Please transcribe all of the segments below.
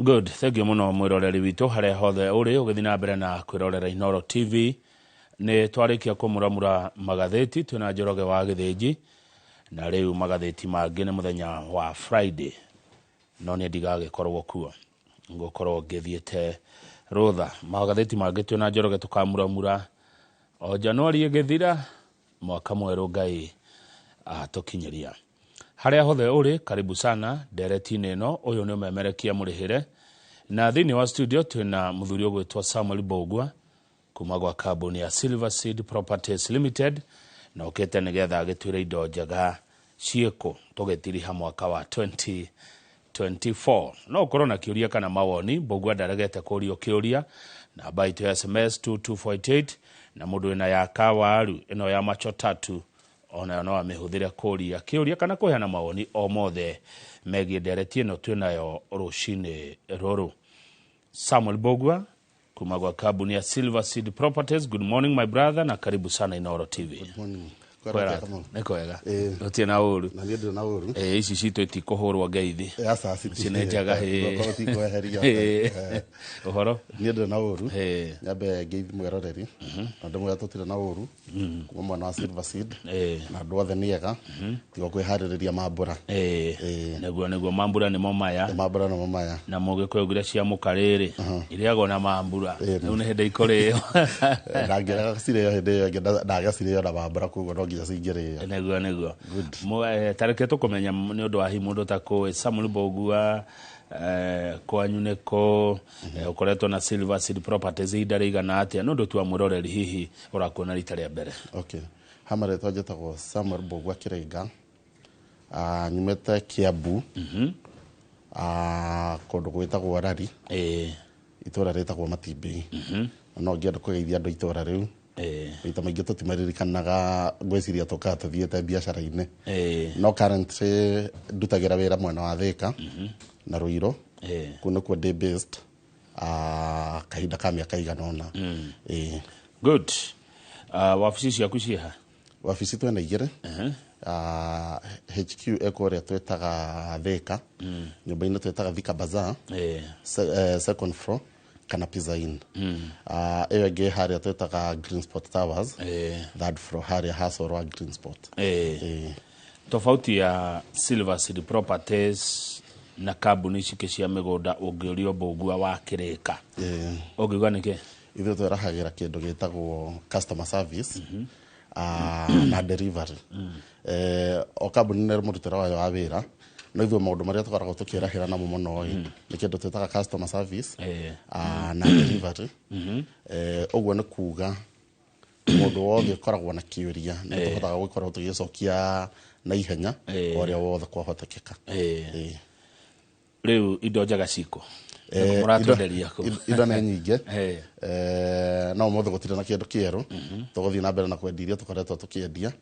Good, thank you muno mwiroreri witũ harĩa hothe ũrĩ ũgĩthiĩ na mbere na kwĩrorera Inooro TV. Nĩ twarĩkia kũmuramura magathĩti twĩna Njoroge wa Gĩthĩnji, na rĩu magathĩti mangĩ nĩ mũthenya wa Friday, no niĩ ndigagĩkorwo kuo, ngũkorwo ngĩthiĩte rũtha. Magathĩti mangĩ twĩna Njoroge tũkamuramura o Januari ĩgĩthira, mwaka mwerũ Ngai atũkinyĩria. Harĩa hothe ũrĩ, karibu sana ndereti-inĩ ĩno. Ũyũ nĩ ũmemerekia mũrĩhĩre, na thĩinĩ wa studio twĩna mũthuri ũgwĩtwo Samuel Mbũgua kuma gwa kambuni ya Silver Seed Properties Limited, na ũkĩte nĩgetha agĩtwĩre indo njega ciĩkũ tũgĩtiriha mwaka wa 2024. No ũkorwo na kĩũria kana mawoni, Mbũgua ndaregete kũrio kĩũria. Namba itũ ya SMS 22488, na mũndũ wĩna ya kawaru ĩno ya macho tatu onayo no amĩhũthĩre kũria kĩũria kana kũheana mawoni o mothe megiĩ ndereti ĩno twĩnayo rũcinĩ rũrũ. Samuel Mbũgua kuma gwa kambuni ya Silver Seed Properties, good morning my brother, na karibu sana Inooro TV. Good morning. Kwera nĩ kwega, gũtirĩ na ũru. Na niĩ ndirĩ na ũru. Ici citũ itikũhũrwo ngeithi. Aca. Ici nĩ njega. Guoko tikweheria. Ũhoro? Niĩ ndirĩ na ũru. Nyambe ngeithi mwĩroreri na ndĩmwĩre tũtirĩ na ũru kuma mwena wa Silver Seed, na andũ othe nĩ ega tiga kwĩharĩrĩria mambũra. Nĩguo mambura nĩmo maya. Mambũra nĩmo maya. Na mũgĩkũyũ augire cia mũkarĩrĩ irĩagwo na mambura, rĩu nĩ hĩndĩ ikũrĩo. Na ngĩrega cirĩo hĩndĩ ĩyo ĩngĩ, ndaga cirĩo na mambũra, koguo no nginya cingĩrĩo. Nĩguo. Tareke tũkũmenya nĩ ũndũ wa hihi mũndũ ũtakũĩ Samuel Mbũgua, kwanyu nĩkũ, ũkoretwo na Silver Seed Properties ihinda rĩigana atĩa, nĩ ũndũ tu wa mwĩroreri hihi ũrakuona rita rĩa mbere. Okay, ha marĩtwa njĩtagwo Samuel Mbũgua Kĩrĩnga. Nyumĩte Kiambu, kũndũ gwĩtagwo Rari, itũra rĩtagwo Matimbĩ. Na no ngĩenda kũgeithia andũ a itũra rĩu. Maita maingĩ tũtimaririkanaga, ngwĩciria tũkaga tũthiĩte biacara-inĩ. No currently ndutagĩra wĩra mwena wa Thĩka na Ruiru. Kũu nĩkuo ndĩ based kahinda ka mĩaka igana ũna. Good. Wabici ciaku ciĩha? Wabici twĩna igĩrĩ. HQ ĩ kũrĩa twĩtaga Thĩka, nyũmba-inĩ twĩtaga Thika Bazaar, second floor kana Pizza Inn. Ĩyo ĩngĩ harĩa twĩtaga Green Spot Towers, third floor, harĩa hacorwa Green Spot. Tofauti ya Silver Seed Properties na kambuni ici ingĩ cia mĩgũnda, ũngĩũrio Mbũgua wa Kĩrĩka, ũngiuga nĩkĩ? Ithuĩ twĩrahagĩra kĩndũ gĩtagwo customer service na delivery. O kambuni nĩ mũrutĩre wayo wa wĩra, no ithuĩ maũndũ marĩa tũkoragwo tũkĩrahĩra namo mũno ĩ nĩ kĩndũ twĩtaga customer service na delivery. Ũguo nĩ kuga mũndũ wothe ũkoragwo na kĩũria nĩ tũhotaga gũkorwo tũgĩcokia na ihenya o ũrĩa wothe kwahotekeka. Rĩu indo njega ciko mũratwenderia kũ? Indo nĩ nyingĩ. No ũmũthĩ gũtirĩ na kĩndũ kĩerũ, tũgũthiĩ na mbere na kwendia iria tũkoretwo tũkĩendia,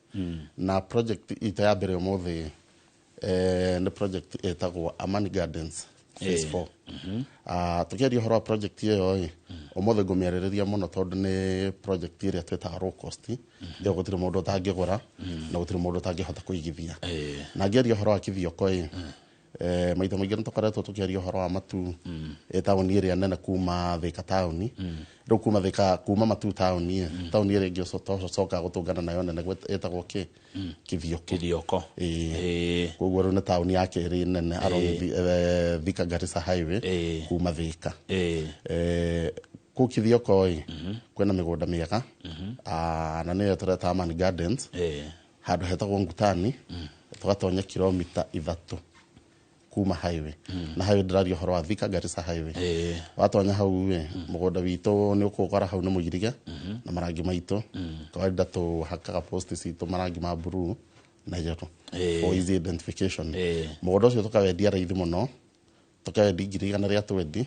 na project itũ ya mbere ũmũthĩ nĩ project ĩtagwo Amani Gardens Phase 4. Tũkĩaria ũhoro wa project ĩyo ĩ, ũmũthĩ ngũmĩarĩrĩria mũno tondũ nĩ project ĩrĩa twĩtaga low cost, ĩyo gũtirĩ mũndũ ũtangĩgũra na gũtirĩ mũndũ ũtangĩhota kũigithia. Na ngĩaria ũhoro wa Kithioko ĩ, maita maingĩ nĩ tũkoretwo tũkĩaria ũhoro wa Matu, ĩ taũni ĩrĩa nene kuma Thika taũni. Rĩu kuma Thika, kuma Matu taũni ĩ, taũni ĩrĩa ĩngĩ ũcokaga gũtũngana nayo nene ĩtagwo kĩ? Kithioko. Kithioko. Koguo rĩu nĩ taũni ya kerĩ nene along Thika Garissa Highway kuma Thika. Kũu Kithioko ĩ, kwĩna mĩgũnda mĩega, na nĩyo tũreta Amani Gardens, handũ hetagwo Ngutani, tũgatonya kilomita 3 kuma highway. Na highway ndĩraria ũhoro wa Thika Garissa Highway. Watonya hau ĩ, mũgũnda witũ nĩ ũkũũkora hau nĩ mũirige na marangi maitũ. Kawaida tũhakaga post citũ marangi ma blue na yellow for easy identification. Mũgũnda ũcio tũkawendia raithi mũno, tũkawendia ngiri 120,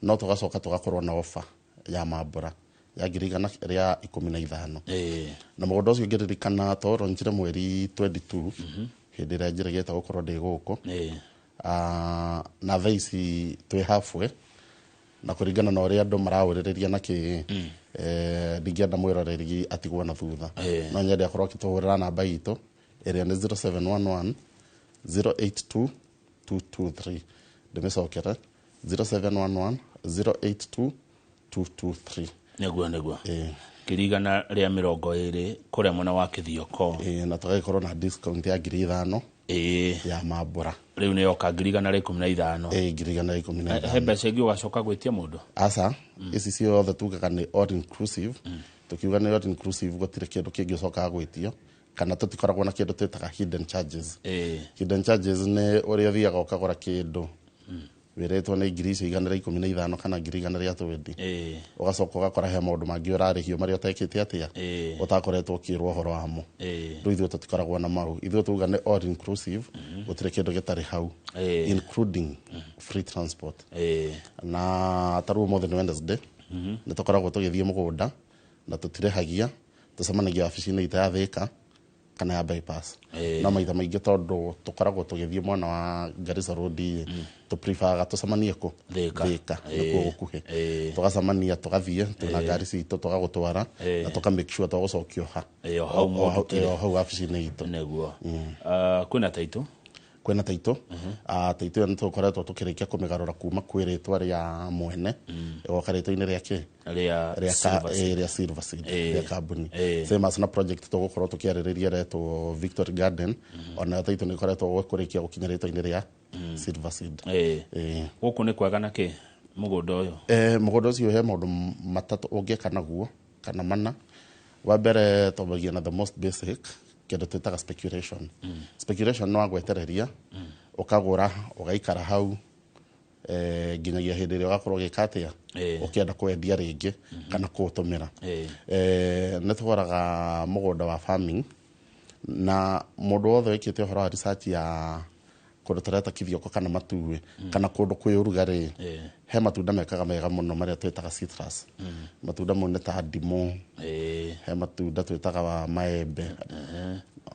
no tũgacoka tũgakorwo na offer ya mambũra ya ngiri 115. Na mũgũnda ũcio ngĩririkana twaũronjire mweri 22, hĩndĩ ĩrĩa njĩrĩgĩte gũkorwo ndĩ gũkũ. Na thaa ici twĩ halfway, na kũringana na ũrĩa andũ maraũrĩrĩria na kĩ, ndingĩenda mwĩroreri atigwo na thutha. No nyende akorwo akĩtũhũrĩra namba itũ ĩrĩa nĩ 0711 082 223. Ndĩmĩcokere. 0711 082 223. Nĩguo 120,000 kũrĩa mwena wa Kithioko. Na tũgagĩkorwo na discount ya 5,000 ya mambura. Rĩu nĩ yoka 115,000. 115,000. He mbeca ingĩ ũgacoka gwĩtia mũndũ? Aca, ici ciothe tugaga nĩ all inclusive. Tukiuga nĩ all inclusive gũtirĩ kĩndũ kĩngĩ ũcokaga gwĩtio, kana tũtikoragwo na kĩndũ twĩtaga hidden charges. Hidden charges nĩ ũrĩa ũthiaga ũkagũra kĩndũ wĩrĩtwo nĩ 115,000 kana 120,000, ũgacoka ũgakora he maũndũ mangĩ ũrarĩhio marĩa ũtekĩte atĩa, ũtakoretwo ũkĩrwo ũhoro wamo. Rĩu ithuĩ tũtikoragwo na mau, ithuĩ tuga nĩ all inclusive, gũtirĩ kĩndũ gĩtarĩ hau, including free transport. Na ta rĩu ũmũthĩ nĩ Wednesday, nĩ tũkoragwo tũgĩthiĩ mũgũnda na tũtirĩhagia, tũcemanagia wabici-inĩ itũ ya Thika kana ya bypass. No maita maingĩ tondũ tũkoragwo tũgĩthiĩ mwena wa Garissa Road, tũpreferaga tũcemanie kũ? Thika. Thika, nĩkuo gũkuhĩ. Tũgacemania, tũgathiĩ twĩna ngari citũ, tũgagũtwara na tũka make sure twagũcokio ha? O hau mũndũ. O hau wabici-inĩ itũ. Nĩguo. Kwĩna taitũ? Kwĩna taitũ. Taitũ ĩyo nĩ tũkoretwo tũkĩrĩkia kũmĩgarũra kuma kwĩ rĩtwa rĩa mwene ĩgoka rĩtwa-inĩ rĩa kĩ? Rĩa Rĩa Silver Seed. Rĩa Silver Seed, rĩa kambuni. Same as na project tũgũkorwo tũkĩarĩrĩria ĩretwo Victory Garden, onayo taitũ nĩ ĩkoretwo kũrĩkia gũkinya rĩtwa-inĩ rĩa Silver Seed. Gũkũ nĩ kwega na kĩ mũgũnda ũyũ? Mũgũnda ũcio he maũndũ matatũ ũngĩka naguo kana mana. Wa mbere twambagia na the most basic, kĩndũ twĩtaga speculation. Speculation no wagwetereria, ũkagũra ũgaikara hau nginyagia hĩndĩ ĩrĩa ũgakorwo ũgĩka atĩa, ũkĩenda kwendia rĩngĩ kana kũũtũmĩra. Nĩ tũgũraga mũgũnda wa farming, na mũndũ wothe wĩkĩte ũhoro wa research ya kũndũ tũreta Kithioko kana Matuĩ kana kũndũ kwĩ ũrugarĩ, he matunda mekaga mega mũno marĩa twĩtaga citrus. Matunda mau nĩ ta ndimũ, he matunda twĩtaga wa maembe,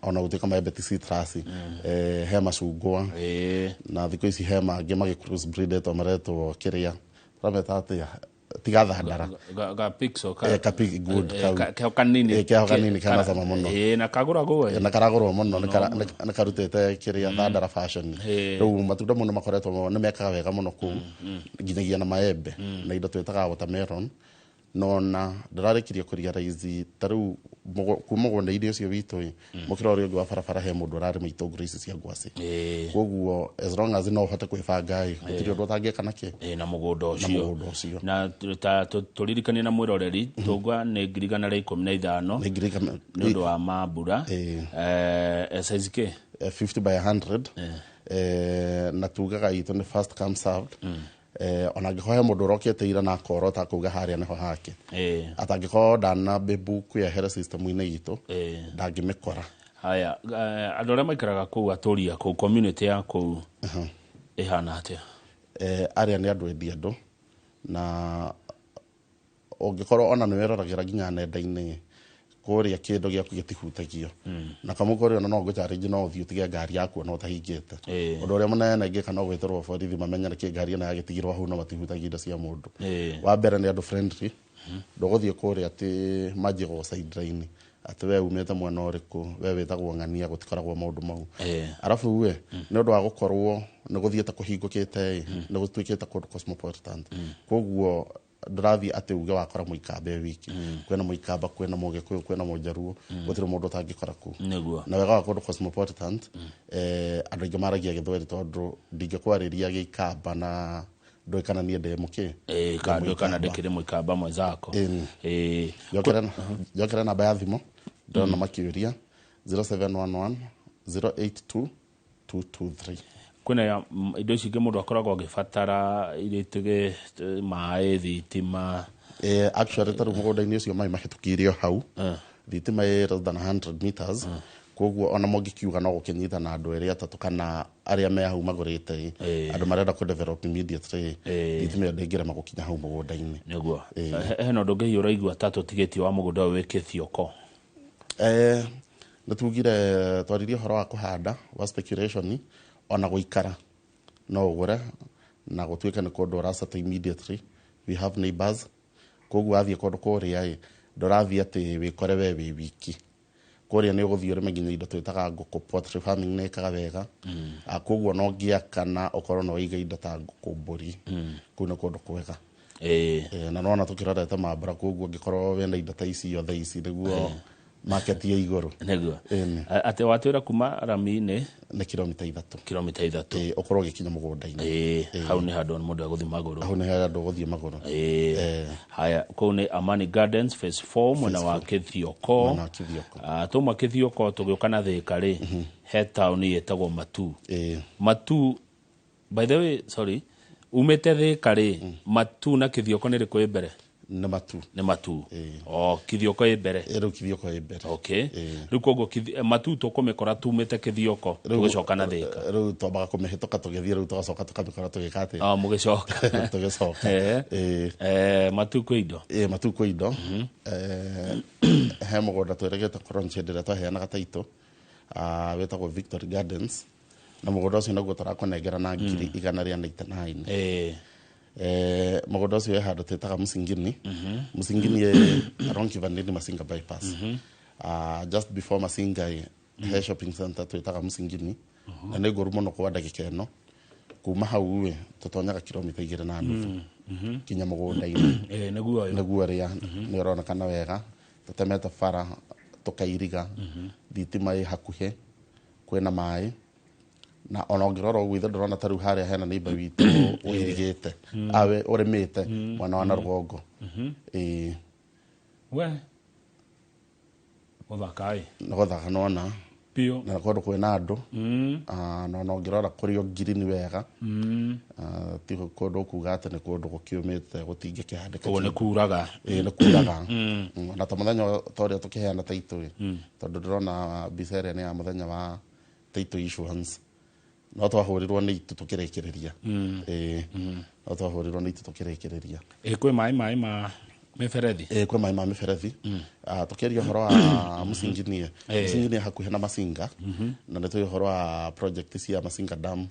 ona gũtuĩka maembe ti citrus, he macungwa, na thikũ ici he mangĩ magĩ cross breedetwo maretwo kĩrĩa tũrameta atĩa, tiga thandara. Ga pixel ka Ka good kau. Keho kanini. Keho kanini kana cama mũno. Na kagũragwo Na karagũrwo mũno, nĩ karutĩte kĩrĩa thandara fashion. Rĩu matunda mũno makoretwo nĩ mekaga wega mũno kũu, nginyagia na maembe na indo twĩtaga watermelon. No na ndĩrarĩkirie kũrealize ta rĩu kuma mũgũnda-inĩ ũcio witũ ĩ, mũkĩra ũrĩa ũngĩ wa barabara he mũndũ ũrarĩma itũngũrũ ici cia ngwacĩ. Koguo as long as no ũhote kwĩbanga ĩ, gũtirĩ ũndũ ũtangĩka nakĩ? Na mũgũnda Na ũcio. Mũgũnda ũcio. Na ta tũririkanie na mwĩroreri tũngwa nĩ 115,000. Nĩ ngiri igana- Nĩ ũndũ wa mambura. Size kĩ? 50 by 100. Na tugaga itũ nĩ first come served. Ona angĩkorwo he mũndũ ũrokĩte ira na akorota akauga harĩa nĩho hake, atangĩkorwo ndanambĩbuku yehere system-inĩ itũ, ndangĩmĩkora. Haya, andũ arĩa maikaraga kũu, atũri a kũu, community ya kũu ĩhana atĩa? Arĩa nĩ andũ endi andũ, na ũngĩkorwo ona nĩ wĩroragĩra nginya nenda-inĩ kũrĩa, kĩndũ gĩaku gĩtihutagio na kamũko rĩ, ona no ngũcarĩnji, no ũthiĩ ũtige ngari yaku ona ũtahingĩte. Ũndũ ũrĩa mũnene ingĩka no gwĩtĩrwo borithi mamenye nĩkĩ ngari ĩno yagĩtigirwo hau, no matihutagia indo cia mũndũ. Wa mbere nĩ andũ friendly, ndũgũthiĩ kũrĩa atĩ manjie gũ sideline atĩ we umĩte mwena ũrĩkũ, we wĩtagwo ng'ania, gũtikoragwo maũndũ mau. Arabu we nĩ ũndũ wa gũkorwo nĩ gũthiĩte kũhingũkĩte ĩ, nĩ gũtuĩkĩte kũndũ cosmopolitan, koguo ndũrathiĩ atĩ uge wakora mũikamba e wiki. Kwĩna mũikamba, kwĩna mũgĩkũyũ, kwĩna mũjaruo, gũtirĩ mũndũ ũtangĩkora kũu. Na wega wa kũndũ cosmopolitan, andũ aingĩ maragia gĩthweri, tondũ ndingĩkwarĩria gĩikamba na ndũĩ kana niĩ ndĩ mũkĩ. Ndũĩ kana ndĩkĩrĩ mũikamba mwenzako. Njokere namba ya thimũ, ndĩrona makĩũria, 0711 082 223. Kwĩna indo ici ingĩ mũndũ akoragwo agĩbatara iria itũge maĩ, thitima? Actually ta rĩu mũgũnda-inĩ ũcio maĩ mahĩtũkĩire o hau, thitima ĩ less than 100 meters, koguo ona mũngĩkiuga no gũkĩnyita na andũ erĩ atatũ kana arĩa me hau magũrĩte, andũ marenda kũ develop immediately, thitima ĩyo ndĩngĩrema gũkinya hau mũgũnda-inĩ. Nĩguo. Hena ũndũ ũngĩ hihi ũraigua ta tũtigĩtie wa mũgũnda ũyũ wĩ Kĩthioko? Nĩ tugire twaririe ũhoro wa kũhanda wa speculation, ona gũikara no ũgũre na gũtuĩke nĩ kũndũ ũracata immediately. We have neighbors, koguo wathiĩ kũndũ kũrĩa ĩ, ndũrathiĩ atĩ wĩkore we wĩ wiki. Kũrĩa nĩ ũgũthiĩ ũrĩme nginya indo twĩtaga ngũkũ, poultry farming nĩ ĩkaga wega. Koguo no ngĩaka na ũkorwo no ũige indo ta ngũkũ, mbũri, kũu nĩ kũndũ kwega. Na nona tũkĩrorete mambura, koguo ũngĩkorwo wĩna indo ta ici othe ici nĩguo market ya igũrũ. Nĩguo. Ĩni. Atĩ watwĩra kuma rami-inĩ nĩ kilomita 3. Kilomita 3. Ũkorwo ũgĩkinya mũgũnda-inĩ. Hau nĩ handũ mũndũ egũthiĩ magũrũ. Hau nĩ harĩa andũ gũthiĩ magũrũ. Haya, kũu nĩ Amani Gardens Phase 4, mwena wa Kĩthioko. Mwena wa Kĩthioko. Twauma Kĩthioko tũgĩũka na Thĩka rĩ, he taũni ĩtagwo Matu. Matu, by the way, sorry, umĩte Thĩka rĩ, Matu na Kĩthioko nĩ rĩkũ ĩ mbere? Nĩ Matu. Nĩ Matu. O Kĩthioko ĩ mbere? Rĩu Kĩthioko ĩ mbere. Okay, rĩu koguo Matu tũkũmĩkora tumĩte Kĩthioko tũgĩcoka na Thĩka? Rĩu twambaga kũmĩhĩtũka tũgĩthiĩ, rĩu tũgacoka tũkamĩkora tũgĩka atĩa? O mũgĩcoka. Tũgĩcoka. Matu kwĩ indo? Matu kwĩ indo. He mũgũnda twĩrĩgĩte kũlaunch hĩndĩ ĩrĩa twaheanaga taitũ, wĩtagwo Victory Gardens, na mũgũnda ũcio naguo tũrakũnengera na ngiri igana rĩa 99. Mũgũnda ũcio wĩ handũ twĩtaga Musingini. Musingini ĩ along Kivandini Masinga bypass. Just before Masinga ĩ, he shopping center twĩtaga Musingini, na nĩ ngũru mũno kwa ndagĩka ĩno. Kuma hau ĩ, tũtonyaga kilomita 2.5 kinya mũgũnda-inĩ. Nĩguo ũyũ. Nĩguo ũrĩa nĩ ũronekana wega, tũtemete bara tũkairiga, thitima ĩ hakuhĩ, kwĩna maĩ, na ona ũngĩrora ũguo ithe ndũrona ta rĩu harĩa hena neighbor witũ ũirigĩte awe ũrĩmĩte mwena wa na rũgongo. Ĩĩ. We gũthaka ĩ. Nĩ gũthaka nona. Biũ. Na kũndũ kwĩna andũ. Na ona ũngĩrora kũrĩ o ngirini wega. Ti kũndũ kuga atĩ nĩ kũndũ gũkĩũmĩte gũtingĩkĩhandĩka. Ũguo nĩ kuraga? Ĩĩ, nĩ kuraga. Na ta mũthenya ta ũrĩa tũkĩheana taitũ ĩ, tondũ ndĩrona mbica ĩrĩa nĩ ya mũthenya wa taitũ issuance, no twahũrirwo nĩ itu tũkĩrĩkĩrĩria. Ĩĩ, no twahũrirwo nĩ itu tũkĩrĩkĩrĩria. Kwĩ maĩ ma mĩberethi? Ĩĩ, kwĩ maĩ ma mĩberethi. Tũkĩaria ũhoro wa Musingini, Musingini hakuhĩ na Masinga, na nĩ tũĩ ũhoro wa project cia Masinga Dam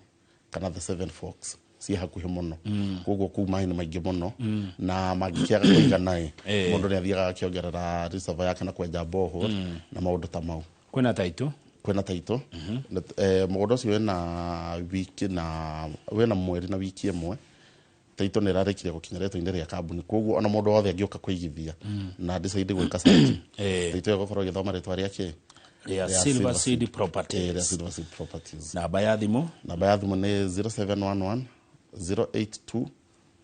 kana the Seven Forks ciĩ hakuhĩ mũno, koguo kũu maĩ nĩ maingĩ mũno, na mangĩkĩaga kũigana ĩ, mũndũ nĩ athiaga akĩongerera reservoir yake na kwenja borehole na maũndũ ta mau. Kwĩna taitũ? Kwĩna taitũ. Mũgũnda ũcio wĩna wiki na wĩna mweri na wiki 1 taitũ nĩ ĩrarĩkirie gũkinya rĩtwa-inĩ rĩa kambuni, koguo ona mũndũ wothe angĩũka kũigithia na decide gwĩka search, taitũ ĩyo ĩgũkorwo ĩgĩthoma rĩtwa rĩa kĩ? Rĩa Rĩa Silver Silver Seed Seed. Rĩa Properties. Silver Seed Properties. Namba ya thimũ? Namba ya thimũ nĩ 0711 082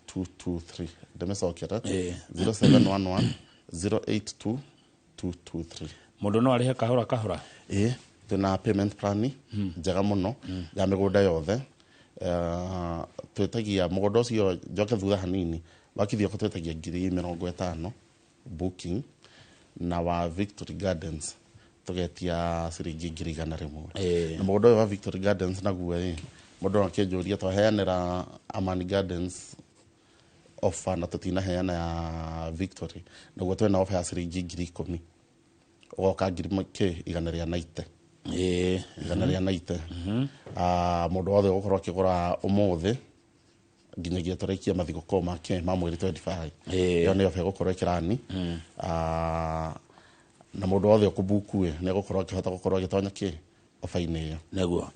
223. Ndĩmĩcokere. 0711 082 223. Mũndũ no arĩhe kahora kahora? Ĩĩ, twĩna payment plan njega mũno ya mĩgũnda yothe. Twĩtagia mũgũnda ũcio, njoke thutha hanini, wa Kithioko twĩtagia 50,000 booking, na wa Victory Gardens tũgetia ciringi 100,000. Na mũgũnda ũyũ wa Victory Gardens naguo ĩ, mũndũ no akĩnjũria twaheanĩra Amani Gardens offer na tũtinaheana ya Victory. Naguo twĩna offer ya ciringi 10,000, ũgoka ngiri kĩ igana rĩa naite. 190. Mũndũ wothe ũgũkorwo akĩgũra ũmũthĩ nginyagia tũrĩkie mathigũkũ make ma mweri 25, ĩyo nĩyo offer ĩgũkorwo ĩkĩrani. Na mũndũ wothe ũkũbuku ĩ, nĩ egũkorwo akĩhota gũkorwo agĩtonya kĩ offer-inĩ ĩyo. Nĩguo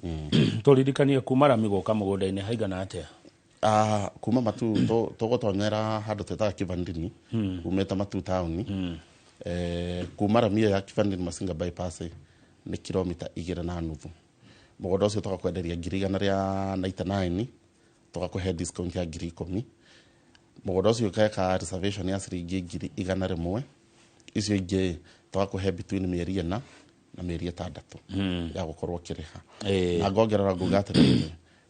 tũririkanie, kuma rami gũka mũgũnda-inĩ haigana atĩa? Kuma Matu tũgũtonyera handũ twĩtaga Kivandini, umĩte Matu taũni. Kuma rami ĩyo ya Kivandini Masinga bypass ĩ, nĩ kilomita 2.5. Mũgũnda ũcio tũgakwenderia 199,000, tũgakũhe discount ya 10,000. Mũgũnda ũcio ũgeka reservation ya ciringi 100,000, icio ingĩ tũgakũhe between mĩeri 4 na mĩeri 6 ya gũkorwo ũkĩrĩha. Na ngongerera nguga atĩrĩrĩ,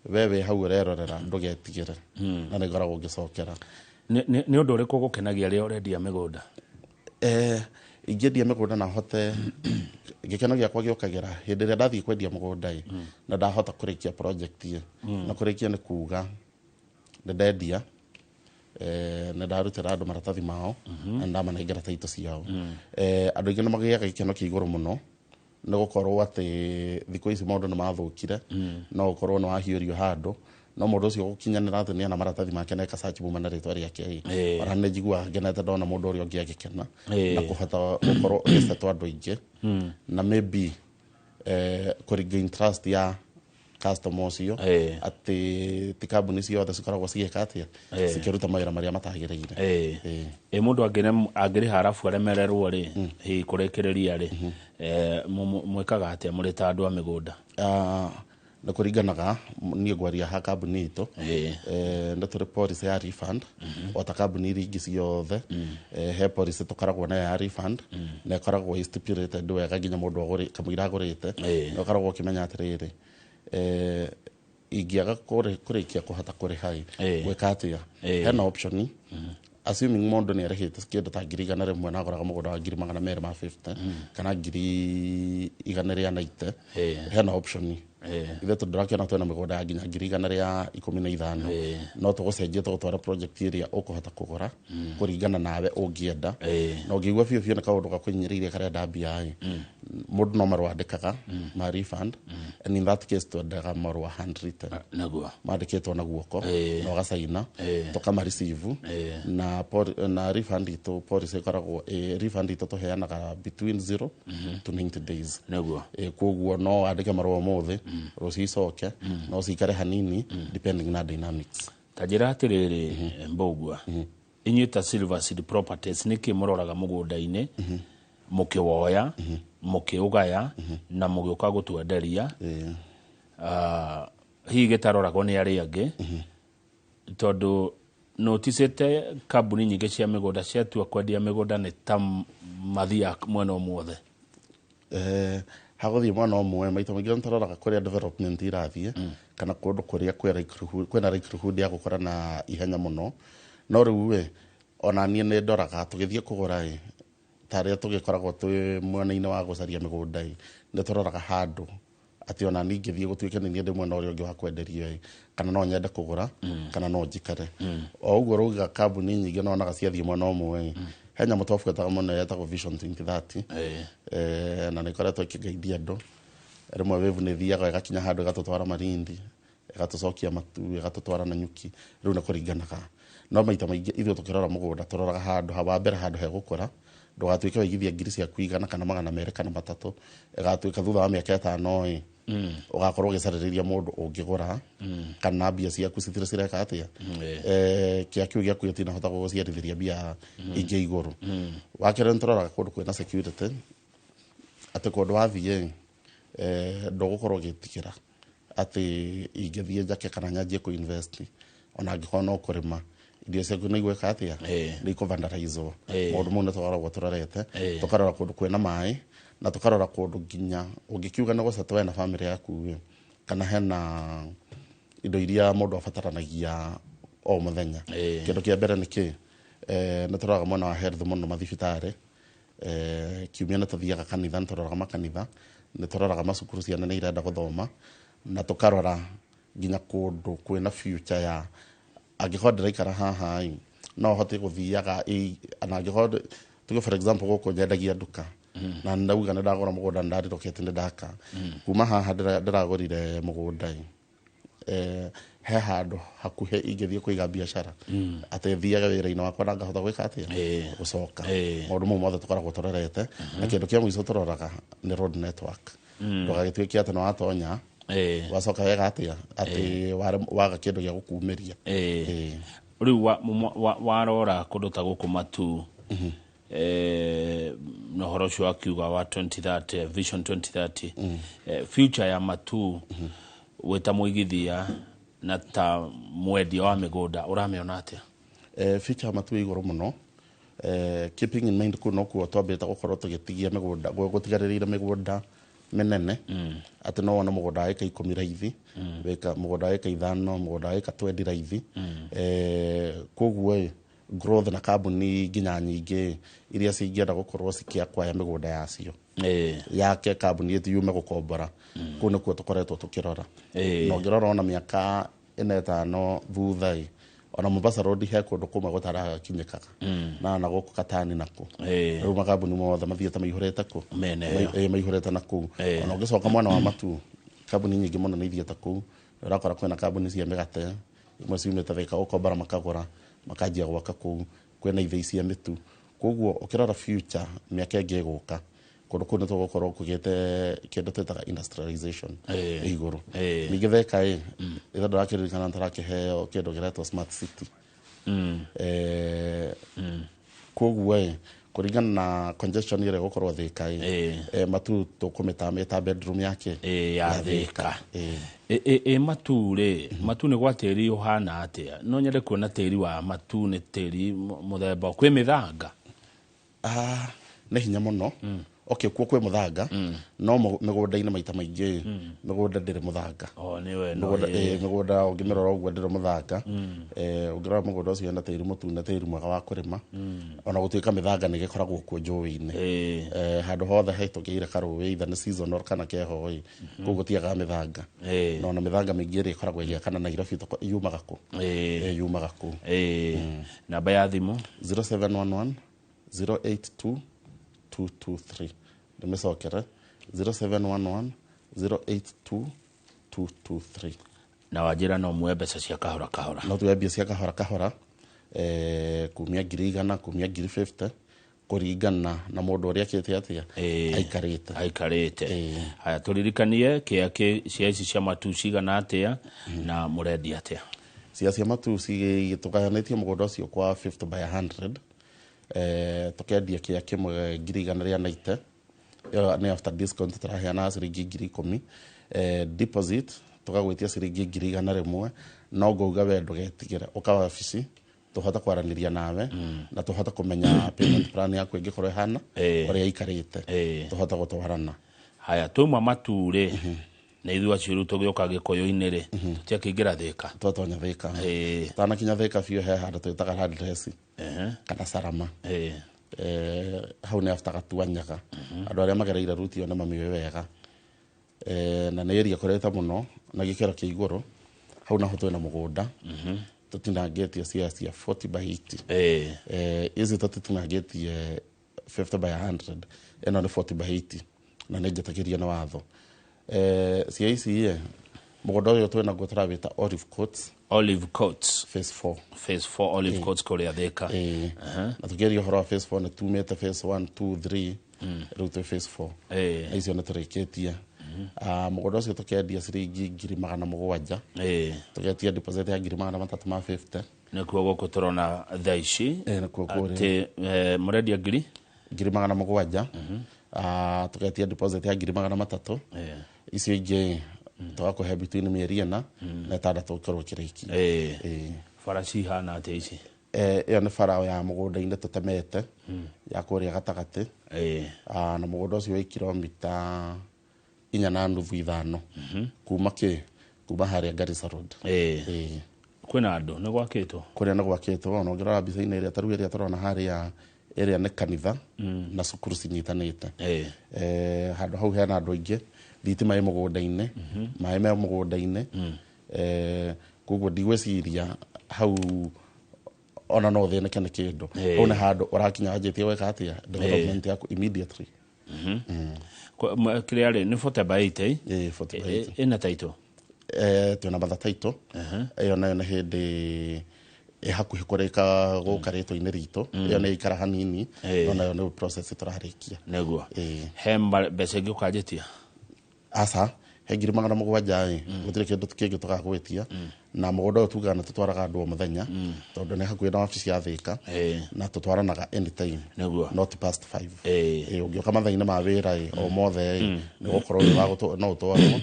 we wĩ hau ũrerorera, ndũgetigĩre, na nĩ ngoragwo ngĩcokera. Nĩ ũndũ ũrĩkũ ũgũkenagia rĩrĩa ũrendia mĩgũnda? Ingĩendia mĩgũnda na hote, gĩkeno gĩakwa gĩũkagĩra hĩndĩ ĩrĩa ndathiĩ kwendia mũgũnda ĩ, na ndahota kũrĩkia project ĩ. Na kũrĩkia nĩ kuga nĩ ndendia, nĩ ndarutĩra andũ maratathi mao na nĩ ndamanengera taitũ ciao. Andũ aingĩ nĩ magĩaga gĩkeno kĩa igũrũ mũno nĩ gũkorwo atĩ thikũ ici maũndũ nĩ mathũkire, no ũkorwo nĩ wahiũrio handũ No mũndũ ũcio gũkinyanĩra atĩ nĩena maratathi make na eka search muma na rĩtwa rĩake ĩ, ona nĩ njiguaga ngenete ndona mũndũ ũrĩa ũngĩ agĩkena na kũhota gũkorwo ũgĩcetwo andũ aingĩ na maybe kũringa interest ya customer ũcio, atĩ ti kambuni ciothe cikoragwo cigĩka atĩa, cikĩruta mawĩra marĩa matagĩrĩire. Ĩ mũndũ angĩrĩha arabu aremererwo rĩ, hihi kũrĩkĩrĩria rĩ, mwĩkaga atĩa mũrĩ ta andũ a mĩgũnda? Nĩ kũringanaga, niĩ ngwaria ha kambuni itũ. Nĩ tũrĩ policy ya refund o ta kambuni iria ingĩ ciothe. He policy tũkoragwo nayo ya refund na ĩkoragwo ĩ stipulated wega nginya mũndũ kamũira agũrĩte, nĩ ũkoragwo ũkĩmenya atĩrĩrĩ, ingĩaga kũrĩkia kũhota kũrĩha ĩ, gwĩka atĩa. Hena option, assuming mũndũ nĩ arĩhĩte kĩndũ ta 100,000 na agoraga mũgũnda wa 250,000 kana 190,000, hena option. Ithuĩ tondũ ndũrakĩona twĩna mĩgũnda ya nginya 115,000, no tũgũcenjie tũgũtwara project ĩrĩa ũkũhota kũgũra kũringana nawe ũngĩenda. Na ũngĩigua biũ biũ nĩ kaũndũ gakũhinyĩrĩirie karenda mbia ĩ, mũndũ no marũa andĩkaga ma refund, and in that case twendaga marũa handwritten, mandĩkĩtwo na guoko, na ũgacaina, tũkamareceive. Na refund itũ policy ĩkoragwo refund itũ tũheanaga between 0 to 90 days. Koguo no wandĩke marũa ũmũthĩ, rũciũ icoke, no cikare hanini depending na dynamics. Ta njĩra atĩrĩrĩ, Mbũgua, inyuĩ ta Silver Seed Properties, nĩkĩ mũroraga mũgũnda-inĩ mũkĩwoya, mũkĩũgaya na mũgĩũka gũtwenderia? Hihi gĩtaroragwo nĩ arĩa angĩ, tondũ noticĩte kambuni nyingĩ cia mĩgũnda ciatua kwendia mĩgũnda nĩ ta mathiaga mwena ũmwe. Hagũthiĩ mwena ũmwe, maita maingĩ nĩtũroraga kũrĩa development irathiĩ kana kũndũ kũrĩa kwĩna likelihood ya gũkũra na ihenya mũno. No rĩu ĩ, ona niĩ nĩ ndoraga tũgĩthiĩ kũgũra ĩ, ta arĩa tũgĩkoragwo twĩ mwena-inĩ wa gũcaria mĩgũnda ĩ, nĩ tũroraga handũ atĩ ona niĩ ingĩthiĩ gũtuĩke nĩ niĩ ndĩ mwena ũrĩa ũngĩ wa kwenderio ĩ, kana no nyende kũgũra kana no njikare o ũguo. Rauga kambuni nyingĩ nonaga ciathiĩ mwena ũmwe ĩ, he nyamũ twabuataga mũno yetagwo Vision 2030. Na nĩ ĩkoretwo ĩkĩgeithia andũ. Rĩmwe wave nĩ ĩthiaga ĩgakinya handũ ĩgatũtwara Malindi, ĩgatũcokia Matu, ĩgatũtwara Nanyuki. Rĩu nĩ kũringanaga, no maita maingĩ ithuĩ tũkĩrora mũgũnda tũroraga handũ ha wa mbere handũ hegũkũra, ndũgatuĩke waigithia ngiri ciaku 100 kana 200 kana 300, ĩgatuĩka thutha wa mĩaka 5 ĩ, ũgakorwo ũgĩcarĩrĩria mũndũ ũngĩgũra kana mbia ciaku citirĩ cireka atĩa. Kĩa kĩu gĩaku gĩtinahota gũgũciarithĩria mbia ingĩ igũrũ. Wa kerĩ, nĩ tũroraga kũndũ kwĩna security, atĩ kũndũ wathiĩ ndũgũkorwo ũgĩtigĩra atĩ ingĩthiĩ njake kana nyanjie kũ-invest, ona angĩkorwo no kũrĩma, irio ciaku nĩ igwĩka atĩa, nĩ ikũvandalizwo. Maũndũ mau nĩ tũkoragwo tũrorete. Tũkarora kũndũ kwĩna maĩ na tũkarora kũndũ nginya ũngĩkiuga nĩ gũcetwo we na bamĩrĩ yaku ĩ, kana hena indo iria mũndũ abataranagia o mũthenya. Kĩndũ kĩa mbere nĩ kĩ, nĩ tũroraga mwena wa health mũno, mathibitarĩ. Kiumia nĩ tũthiaga kanitha, nĩ tũroraga makanitha, nĩ tũroraga macukuru, ciana nĩ irenda gũthoma, na tũkarora nginya kũndũ kwĩna future ya angĩkorwo ndĩraikara haha ĩ, no hote gũthiaga na angĩkorwo tuge for example gũkũ nyendagia nduka na ndauga nĩ ndagũra mũgũnda, nĩ ndarelocate, nĩ ndaka kuma haha ndĩragũrire mũgũnda ĩ, he handũ hakuhĩ ingĩthiĩ kũiga biacara atĩ thiage wĩra-inĩ wakwa na ngahota gwĩka atĩa, gũcoka. Maũndũ mau mothe tũkoragwo tũrorete, na kĩndũ kĩa mũico tũroraga nĩ road network, ndũgagĩtuĩke atĩ nĩ watonya wacoka wega atĩa atĩ waga kĩndũ gĩa gũkumĩria. Rĩu warora kũndũ ta gũkũ Matu, na ũhoro ũcio wakiuga wa 2030, Vision 2030, future ya Matu wĩ ta mũigithia na ta mwendia wa mĩgũnda ũramĩona atĩa? Future ya Matu ĩ igũrũ mũno, keeping in mind kũu nokuo twambĩte gũkorwo tũgĩtigia mĩgũnda, gũtigarĩrĩire mĩgũnda mĩnene, atĩ no wone mũgũnda wa ĩka 10 raithi, wĩka mũgũnda wa ĩka 5, mũgũnda wa ĩka 20 raithi. Koguo ĩ growth na kambuni nginya nyingĩ iria cingĩenda gũkorwo cikĩakwaya mĩgũnda yacio, yake kambuni ĩti yume gũkombora, kũu nĩkuo tũkoretwo tũkĩrora. Na ũngĩrora ona mĩaka 4 5 thutha ĩ, ona Mombasa Road he kũndũ kũmwe gũtarakinyĩkaga na gũkũ Katani nakuo, rĩu makambuni mothe mathiĩte maihũrĩte kũ. Mĩena ĩyo. Maihũrĩte na kũu. Ona ũngĩcoka mwena wa Matu, kambuni nyingĩ mũno nĩ ithiĩte kũu. Ũrakora kwĩna kambuni cia mĩgate imwe ciumĩte Thika gũkombora makagũra makanjia gwaka kũu, kwĩna ithĩi cia mĩtu. Koguo ũkĩrora future mĩaka ĩngĩ ĩgũka, kũndũ kũu nĩ tũgũkorwo kũgĩte kĩndũ twĩtaga industrialization igũrũ. Ningĩ Thika ĩ ithe ndũrakĩririkana tũrakĩheo kĩndũ kĩretwo smart city. Koguo ĩ kũringana na congestion ĩrĩa ĩgũkorwo Thika ĩ, Matuu tũkũmĩtamĩta bedroom yake ya Thika. Ĩ Matuu rĩ, Matuu nĩ gwa tĩri ũhana atĩa? No nyende kuona tĩri wa Matuu nĩ tĩri mũthemba kwĩ mĩthanga. Nĩ hinya mũno. Okay, kuo kwĩ mũthanga, no mĩgũnda-inĩ maita maingĩ mĩgũnda ndĩrĩ mũthanga. Mĩgũnda ũngĩmĩrora ũguo ndĩrĩ mũthanga. Ũngĩrora mũgũnda ũcio wĩna tĩri mũtune, tĩri mwega wa kũrĩma, ona gũtuĩka mĩthanga nĩ ĩgĩkoragwo kuo njũĩ-inĩ. Handũ hothe hetũkĩire karũĩ, either nĩ seasonal kana keho ĩ, kũu gũtiagaga mĩthanga. Na ona mĩthanga mĩingĩ ĩrĩa ĩkoragwo ĩgĩakana Nairobi yumaga kũ? Yumaga kũu. Namba ya thimũ? 0711 082 223. Ndĩmĩcokere, 0711 082 223. Na wanjĩra no muoe mbeca cia kahora kahora. No tuoe mbia cia kahora kahora, kumia 100,000, kumia 50,000, kũringana na mũndũ ũrĩa akĩte atĩa aikarĩte. Aikarĩte. Haya, tũririkanie kĩa cia ici cia Matuu cigana atĩa na mũrendia atĩa? Cia Matuu tũgayanĩtie mũgũnda ũcio kwa 50 by 100. Tũkendia kĩa kĩmwe 190,000. Ĩyo nĩ after discount tũraheana ciringi 10,000. Deposit tũgagwĩtia ciringi 100,000. No ngauga we ndũgetigĩre, ũka wabici tũhote kwaranĩria nawe na tũhote kũmenya payment plan yaku ĩngĩkorwo ĩhana ũrĩa ĩikarĩte, tũhote gũtwarana. Haya, twauma Matuu rĩ, na ithuĩ acio rĩu tũgĩũka Gĩkũyũ-inĩ rĩ, tũtiakĩingĩra Thika. Twatonya Thika. Tũtanakinya Thika biũ he handũ twĩtaga Landresi kana Sarama. Hau nĩ after Gatuanyaga. Andũ arĩa magereire route ĩyo nĩ mamĩũĩ wega. Na nĩ area ĩkũrĩte mũno na gĩkĩro kĩa igũrũ. Hau naho twĩna mũgũnda. Tũtinangĩtie cia 40 by 80. Ici tũtitinangĩtie 50 by 100. Ĩno nĩ 40 by 80 na nĩ njĩtĩkĩrie nĩ watho. Cia ici ĩ, mũgũnda ũyũ twĩnaguo tũrawĩta Olive Courts. Olive Courts. Phase 4. Phase 4 Olive Courts kũrĩa Thika. Na tũkĩaria ũhoro wa phase 4 nĩ tumĩte phase 1, 2, 3, rĩu twĩ phase 4. Na icio nĩ tũrĩkĩtie. Mũgũnda ũcio tũkendia ciringi 700,000. Tũgetia deposit ya 350,000. Nĩkuo gũkũ tũrona thaa ici. Nĩkuo kũrĩa. Atĩ, mũrendia ngiri? 700,000. Tũgetia deposit ya 300,000. Icio ingĩ tũgakũhe between mĩeri 4 na 6 ũkorwo ũkĩrĩkia. Bara cihana atĩa ici? Ĩyo nĩ bara ya mũgũnda-inĩ tũtemete ya kũrĩa gatagatĩ. Na mũgũnda ũcio wĩ kilomita 4.5 5 kuma kĩ? Kuma harĩa Garissa Road. Kwĩna andũ, nĩ gwakĩtwo? Kũrĩa nĩ gwakĩtwo, ona ũngĩrora mbica-inĩ ĩrĩa, ta rĩu ĩrĩa tũrona harĩa, ĩrĩa nĩ kanitha na cukuru cinyitanĩte. Handũ hau hena andũ aingĩ, thitima ĩ mũgũnda-inĩ, maĩ me mũgũnda-inĩ. Koguo ndigwĩciria hau ona no ũthĩnĩke nĩ kĩndũ. Hau nĩ handũ ũrakinya wanjĩtie gwĩka atĩa development yaku immediately. Kĩrĩa rĩ, nĩ 40 by 80? 40 by 80. Ĩna title? Twĩna mother title. Ĩyo nayo nĩ hĩndĩ ĩ hakuhĩ kũrĩka gũka rĩtwa-inĩ ritũ. Ĩyo nĩ ĩikara hanini, no nayo nĩ process tũrarĩkia. Nĩguo. He mbeca ingĩ ũkanjĩtia? Aca, he 700,000 ĩ, gũtirĩ kĩndũ kĩngĩ tũgagwĩtia. Na mũgũnda ũyũ tugaga nĩ tũtwaraga andũ o mũthenya, tondũ nĩ hakuhĩ na wabici ya Thika, na tũtwaranaga anytime. Not past 5. Ũngĩũka mathaa-inĩ ma wĩra ĩ, o mothe ĩ, nĩ ũgũkorwo wĩ wa no ũtwarwo.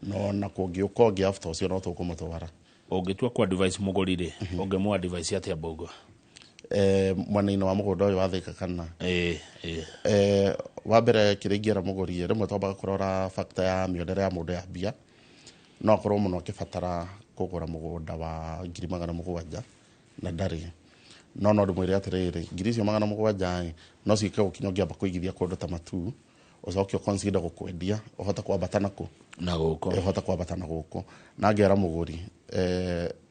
No na kũngĩũka ũngĩ after ũcio no tũkũmũtwara. Ũngĩtua ku advice mũgũri rĩ, ũngĩmũ advice atĩa Mbũgua? Mwena-inĩ wa mũgũnda ũyũ wa Thika kana? Wa mbere kĩrĩa ingĩra mũgũri, rĩmwe twambaga kũrora factor ya mĩonere ya mũndũ ya mbia. No akorwo mũno akĩbatara kũgũra mũgũnda wa 700,000 na ndarĩ. No no ndĩmwĩre atĩrĩrĩ, 700,000 ĩ, no ciĩke gũkinya ũngĩamba kũigithia kũndũ ta Matuu, ũcoke ũconsider gũkwendia, ũhote kwambata nakũ? Na gũkũ. Ũhote kwambata na gũkũ. Na ngera mũgũri,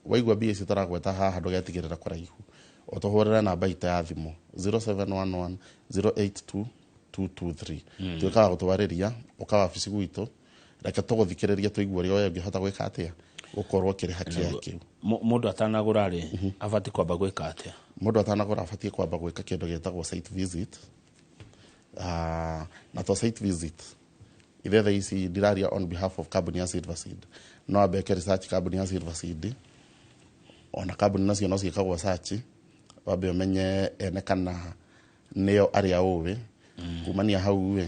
waigua mbia ici tũragweta haha ndũgetigĩrĩre kũraihu. Ũtũhũrĩre namba itũ ya thimũ 0711 082 223. Tuĩkaga gũtwarĩria, ũka wabici gwitũ, reke tũgũthikĩrĩrie tũigue ũrĩa we ũngĩhota gwĩka atĩa, Gũkorwo ũkĩrĩha kĩa kĩu. Mũndũ atanagũra rĩ, abatiĩ kwamba gwĩka atĩa? Mũndũ atanagũra abatiĩ kwamba gwĩka kĩndũ gĩtagwo site visit. Na to site visit ithe thaa ici ndiraria on behalf of kambuni ya Silver Seed, no ambe eke research kambuni ya Silver Seed, ona kambuni nacio no ciĩkagwo search, wambe ũmenye ene kana nĩo arĩa ũĩ. Kumania hau ĩ,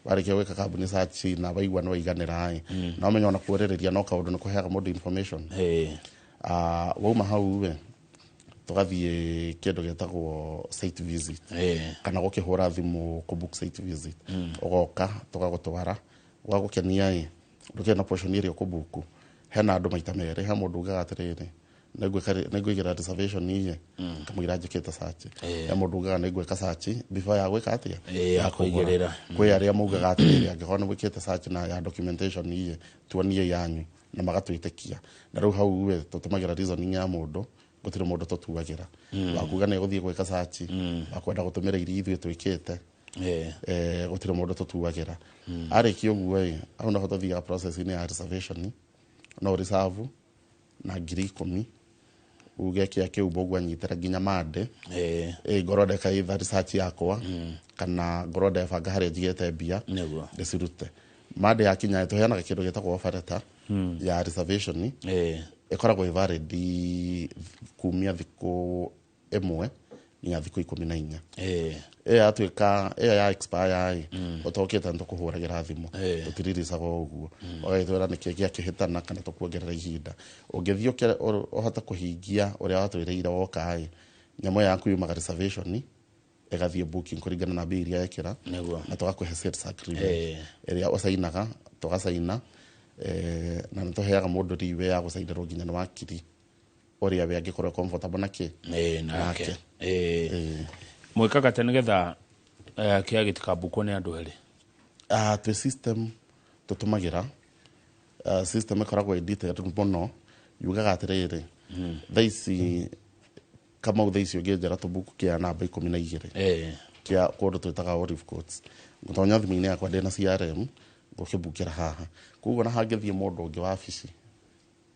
warĩkia gwĩka kambuni search na waigua nĩ waiganĩra ĩ, na ũmenye ona kuorĩrĩria no kaũndũ nĩ kũheaga mũndũ information. Wauma hau ĩ, tũgathiĩ kĩndũ gĩtagwo site visit kana gũkĩhũra thimũ kũ book site visit. Ũgoka tũgagũtwara, gwagũkenia ĩ, ndũkĩrĩ na portion ĩrĩa ũkũbuku. Hena andũ maita merĩ, he mũndũ ugaga atĩrĩrĩ, nĩngwĩkĩra reservation iye kamũira njĩkĩte search. He mũndũ ugaga nĩngwĩka search before ya gwĩka atĩa? Ya kũigĩrĩra. Kwĩ arĩa maugaga atĩrĩrĩ, angĩkorwo nĩ gwĩkĩte search na ya documentation iye, tuonie yanyu, na magatwĩtĩkia. Na rĩu hau ĩ, tũtũmagĩra reasoning ya mũndũ, gũtirĩ mũndũ tũtuagĩra wakuga nĩ gũthiĩ gwĩka search, wakwenda gũtũmĩra iria ithuĩ twĩkĩte. Gũtirĩ mũndũ tũtuagĩra. Arĩkia ũguo ĩ, hau noho tũthiaga process-inĩ ya reservation. No reserve na 10,000, uge kĩa kĩu ũguo anyitĩra nginya mande. Ngorwo ndeka either research yakwa kana ngorwo ndebanga harĩa njigĩte mbia ndĩcirute. Mande yakinya, tũheanaga kĩndũ gĩtagwo offer letter ya reservation. Ĩkoragwo ĩ valid kumia thikũ 1 nginya thikũ 14. Ĩyo yatuĩka ĩyo ya expire ĩ, ũtokĩte nĩ tũkũhũragĩra thimũ. Tũtiriricaga o ũguo, ũgagĩtwĩra nĩkĩ gĩakĩhĩtana kana tũkuongerera ihinda. Ũngĩthiĩ ũhote kũhingia ũrĩa watwĩrĩire woka ĩ, nyamũ ĩyo yaku yumaga reservation ĩgathiĩ booking kũringana na mbia iria yekĩra. Na tũgakũhe sales agreement ĩrĩa ũcainaga, tũgacaina, na nĩ tũheaga mũndũ leeway ya gũcainĩrwo nginya nĩ wakiri ũrĩa we angĩkorwo comfortable na kĩ. Nake. Nake. Mwĩkaga atĩa nĩgetha kĩa gĩtikambukwo nĩ andũ erĩ? Twĩ system tũtũmagĩra, system ĩkoragwo ĩ detailed mũno, yugaga atĩrĩrĩ, thaa ici Kamau, thaa ici ũngĩnjĩra tũbuku kĩa namba 12 kĩa kũndũ twĩtaga Olive Courts, ngũtonya thimũ-inĩ yakwa ndĩna CRM, ngũkĩbukĩra haha. Koguo na hangĩthiĩ mũndũ ũngĩ wabici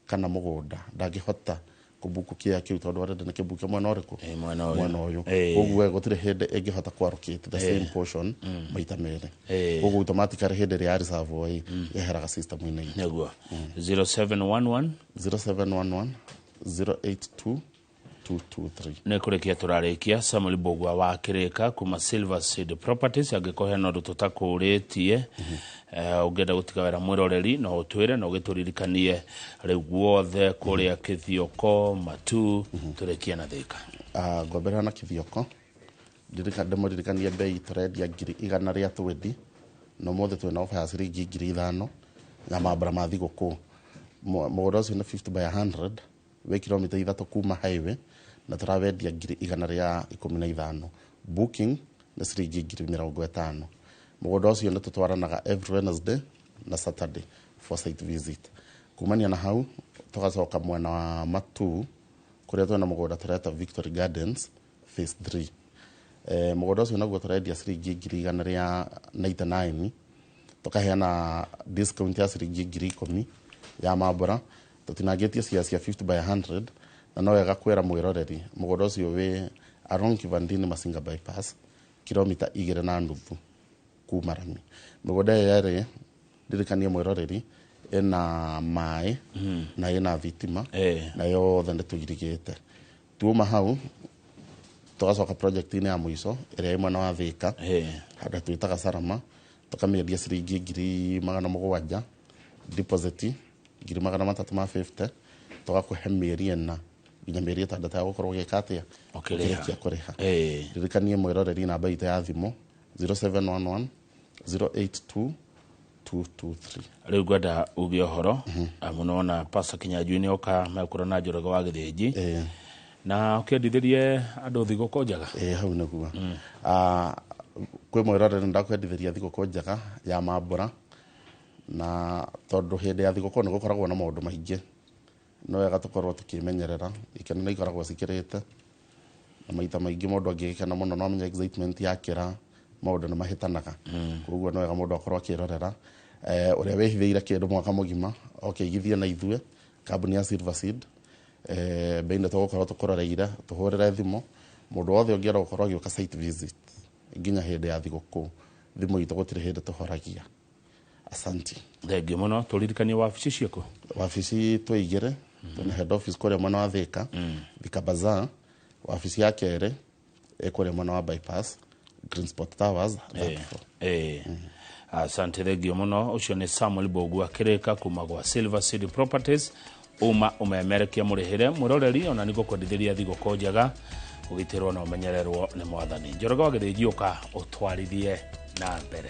kana mũgũnda, ndangĩhota kũbuku kĩa kĩu tondũ already nĩ kĩbuke mwena ũrĩkũ? Mwena ũyũ. Mwena ũyũ. Koguo gũtirĩ hĩndĩ ĩngĩhota kũ allocate the same portion maita merĩ. Koguo automatically hĩndĩ ĩrĩa ya reserve ĩ, yeheraga system-inĩ itũ. 0711 0711 082 223. Nĩ kũrĩkia tũrarĩkia. Samuel Mbugua wa Kĩrĩka kuma Silver Seed Properties. Angĩkorwo hena ũndũ tũtakũrĩtie, ũngĩenda gũtiga wĩra mwĩroreri, no ũtwĩre na ũgĩtũririkanie rĩu guothe kũrĩa Kĩthioko, Matu, tũrĩkie na Thĩka. Ngwambĩrĩra na Kĩthioko. Ndĩmũririkanie bei tũrendia 120,000, na ũmũthĩ twĩna ofa ya ciringi 5,000 ya mambura ma thigũkũ. Mũgũnda ũcio nĩ 50 by 100, wĩ kilomita 3 kuma highway, na tũrawendia 115,000. Booking nĩ ciringi 50,000. Mũgũnda ũcio nĩ tũtwaranaga every Wednesday na Saturday for site visit. Kumania na hau, tũgacoka mwena wa Matu kũrĩa twĩna mũgũnda tũreta Victory Gardens phase 3. Mũgũnda ũcio naguo tũrendia ciringi 199,000, tũkaheana discount ya ciringi 10,000 ya mambura. Tũtinangĩtie cia cia 50 by 100. Na no wega kwĩra mwĩroreri mũgũnda ũcio wĩ along Kivandini Masinga bypass, kilomita 2.5 kuma rami. Mĩgũnda ĩyo yerĩ, ndirikanie mwĩroreri, ĩna maĩ na ĩna thitima na yothe nĩ tũirigĩte. Tuuma hau, tũgacoka project-inĩ ya mũico ĩrĩa ĩ mwena wa Thĩka, handũ twĩtaga Salama, tũkamĩendia ciringi 700,000, deposit 350,000, tũgakũhe mĩeri 4 nginya mĩeri 6 ya gũkorwo ũgĩka atĩa? Ũkĩrĩha. Ũkĩrĩkia kũrĩha. Ririkanie mwĩroreri namba itũ ya thimũ 0711 082 223. Rĩu ngwenda uge ũhoro mũno na Pastor Kinyanjui nĩ oka mekũra na Njoroge wa Gĩthĩnji na ũkĩendithĩrie andũ thigũkũ njega. Ĩĩ, hau nĩguo. Kwĩ mwĩroreri, ndakwendithĩria thigũkũ njega ya mambura, na tondũ hĩndĩ ya thigũkũ nĩ gũkoragwo na maũndũ maingĩ, no wega tũkorwo tũkĩmenyerera. Ikeno nĩ ikoragwo cikĩrĩte, na maita maingĩ mũndũ angĩgĩkena mũno, no amenye excitement yakĩra maũndũ nĩ mahĩtanaga. Koguo no wega mũndũ akorwo akĩrorera. Ũrĩa wĩhithĩire kĩndũ mwaka mũgima oke igithie na ithuĩ Kambuni ya Silver Seed, bei nĩ tũgũkorwo tũkũroreire. Tũhũrĩre thimũ mũndũ wothe ũngĩenda gũkorwo agĩũka site visit nginya hĩndĩ ya thigũkũ. Thimũ itũ gũtirĩ hĩndĩ tũhoragia. Asanti. Thengio mũno. Tũririkanie wabici ciaku. Wabici twĩ igĩrĩ. Twĩna head office kũrĩa mwena wa Thika, Thika Bazaar. Wabici ya kerĩ ĩ kũrĩa mwena wa Bypass, Green Spot Towers, third floor. Asante, thengio mũno. Ũcio nĩ Samuel Bogu akĩrĩka kuma gwa Silver City Properties. Uma ũmemerekia mũrĩhĩre mwĩroreri ona nĩ gũkwendithĩria thigũkũ njega, ũgitĩrwo na ũmenyererwo nĩ Mwathani. Njoroge wa Gĩthĩnji, ũka ũtwarithie na mbere.